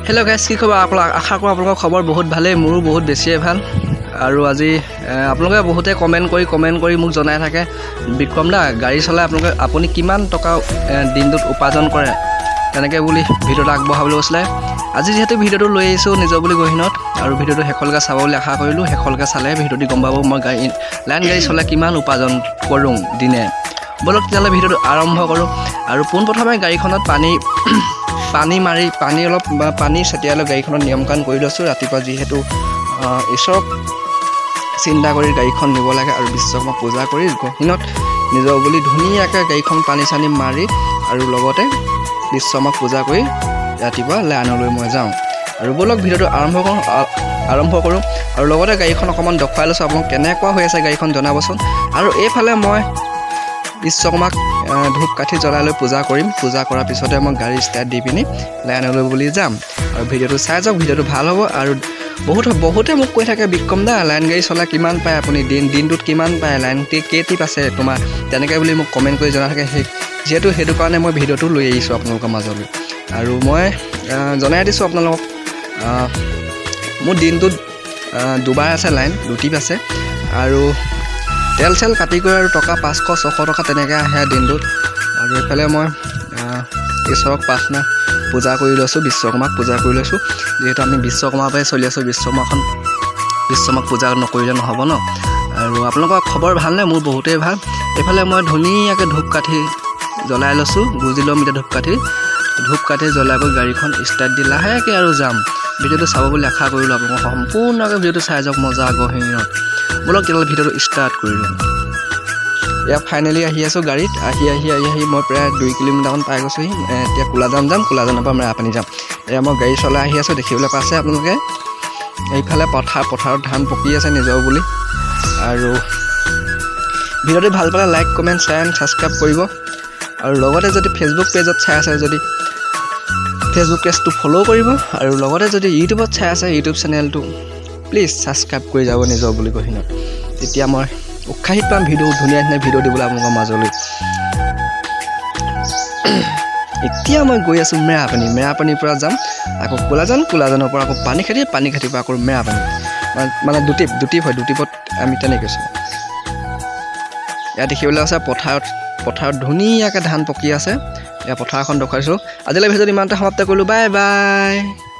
Hello' guys, কি খবৰ আপোনাক? আশা কৰোঁ আপোনালোকৰ খবৰ বহুত ভালেই, মোৰো বহুত বেছিয়ে ভাল। আৰু আজি আপোনালোকে বহুতে কমেণ্ট কৰি মোক জনাই থাকে, বিক্ৰম দা, গাড়ী চলাই আপোনালোকে আপুনি কিমান টকা দিনটোত উপাৰ্জন কৰে, তেনেকৈ বুলি ভিডিঅ'টো আগবঢ়াবলৈ কৈছিলে। আজি যিহেতু ভিডিঅ'টো লৈ আহিছোঁ নিজৰ বুলি গহীনত আৰু ভিডিঅ'টো শেষলৈকে চাব বুলি আশা কৰিলোঁ। শেষলৈকে চালে ভিডিঅ'টো গম পাব মই গাড়ী লাইন গাড়ী চলাই কিমান উপাৰ্জন কৰোঁ দিনে। ব'লক তেতিয়াহ'লে ভিডিঅ'টো আৰম্ভ কৰোঁ। আৰু পোনপ্ৰথমে গাড়ীখনত পানী পানী মাৰি, পানী অলপ বা পানী ছটিয়াই লৈ গাড়ীখনত নিয়ম কাণ কৰি লৈছোঁ। ৰাতিপুৱা যিহেতু ঈশ্বৰক চিন্তা কৰি গাড়ীখন নিব লাগে আৰু বিশ্বকৰ্মা পূজা কৰি গহীনত নিজৰ বুলি ধুনীয়াকৈ গাড়ীখন পানী চানী মাৰি আৰু লগতে বিশ্বকৰ্মাক পূজা কৰি ৰাতিপুৱা লাইনলৈ মই যাওঁ। আৰু ব'লক ভিডিঅ'টো আৰম্ভ কৰোঁ। আৰু লগতে গাড়ীখন অকণমান দেখুৱাই লৈছোঁ আপোনাক। কেনেকুৱা হৈ আছে গাড়ীখন জনাবচোন। আৰু এইফালে মই বিশ্বকৰ্মাক ধূপ কাঠি জ্বলাই লৈ পূজা কৰিম। পূজা কৰাৰ পিছতে মই গাড়ী ষ্টাৰ্ট দি পিনি লাইনলৈ বুলি যাম। আৰু ভিডিঅ'টো চাই যাওক, ভিডিঅ'টো ভাল হ'ব। আৰু বহুতে মোক কৈ থাকে, বিক্ৰম দা, লাইন গাড়ী চলাই কিমান পায় আপুনি, দিনটোত কিমান পায়, লাইন কেই টিপ আছে তোমাৰ, তেনেকৈ বুলি মোক কমেণ্ট কৰি জনাই থাকে। সেই যিহেতু সেইটো কাৰণে মই ভিডিঅ'টো লৈ আহিছোঁ আপোনালোকৰ মাজলৈ। আৰু মই জনাই দিছোঁ আপোনালোকক, মোৰ দিনটোত দুবাৰ আছে লাইন, দুটিপ আছে। আৰু তেল চেল কাটি কৰি আৰু টকা 500, 600 টকা তেনেকৈ আহে দিনটোত। আৰু এইফালে মই ঈশ্বৰক প্ৰাৰ্থনা পূজা কৰি লৈছোঁ, বিশ্বকৰ্মাক পূজা কৰি লৈছোঁ। যিহেতু আমি বিশ্বকৰ্মাৰ পৰাই চলি আছোঁ, বিশ্বকৰ্মাক পূজা নকৰিলে নহ'ব ন। আৰু আপোনালোকৰ খবৰ ভালনে? মোৰ বহুতেই ভাল। এইফালে মই ধুনীয়াকৈ ধূপ কাঠি জ্বলাই লৈছোঁ, গুজি ল'ম এতিয়া ধূপকাঠি। ধূপকাঠি জ্বলাই গৈ গাড়ীখন ষ্টাৰ্ট দি লাহেকৈ আৰু যাম। ভিডিঅ'টো চাব বুলি আশা কৰিলোঁ। আপোনালোকক সম্পূৰ্ণকৈ ভিডিঅ'টো চাই যাওক, মজা গহীনত। ব'লক তেতিয়াহ'লে ভিডিঅ'টো ষ্টাৰ্ট কৰিলোঁ। এয়া ফাইনেলি আহি আছোঁ গাড়ীত। আহি আহি আহি আহি মই প্ৰায় 2 কিলোমিটাৰমান পাই গৈছোঁহি। এতিয়া কোলাজান যাম, কোলাজানৰ পৰা মেৰাপানী যাম। এয়া মই গাড়ী চলাই আহি আছোঁ, দেখিবলৈ পাইছে আপোনালোকে। এইফালে পথাৰ, পথাৰত ধান পকি আছে নিজৰ বুলি। আৰু ভিডিঅ'টো ভাল পালে like, comment, share and subscribe কৰিব। আৰু লগতে যদি ফেচবুক পেজত চাই আছে যদি ফেচবুক পেজটো ফ'ল' কৰিব। আৰু লগতে যদি ইউটিউবত চাই আছে, ইউটিউব চেনেলটো প্লিজ ছাবস্ক্ৰাইব কৰি যাব নিজৰ বুলি গহীনত। তেতিয়া মই উৎসাহিত পাম ভিডিঅ' ধুনীয়া ধুনীয়া ভিডিঅ' দিবলৈ আপোনালোকৰ মাজলৈ। এতিয়া মই গৈ আছোঁ মেৰাপানী। মেৰাপানীৰ পৰা যাম আকৌ কোলাজান, কোলাজানৰ পৰা আকৌ পানীখাতি, পানীখাতিৰ পৰা আকৌ মেৰাপানী, মানে দুটিপ, দুটিপ হয়, দুটিপত আমি তেনেকৈ চলোঁ। ইয়াত দেখিবলৈ আছে পথাৰত, পথাৰত ধুনীয়াকৈ ধান পকি আছে। ইয়াৰ পথাৰখন দেখুৱাইছোঁ। আজিলৈ ভিডিঅ'টো ইমানতে সমাপ্ত কৰিলোঁ। Bye bye.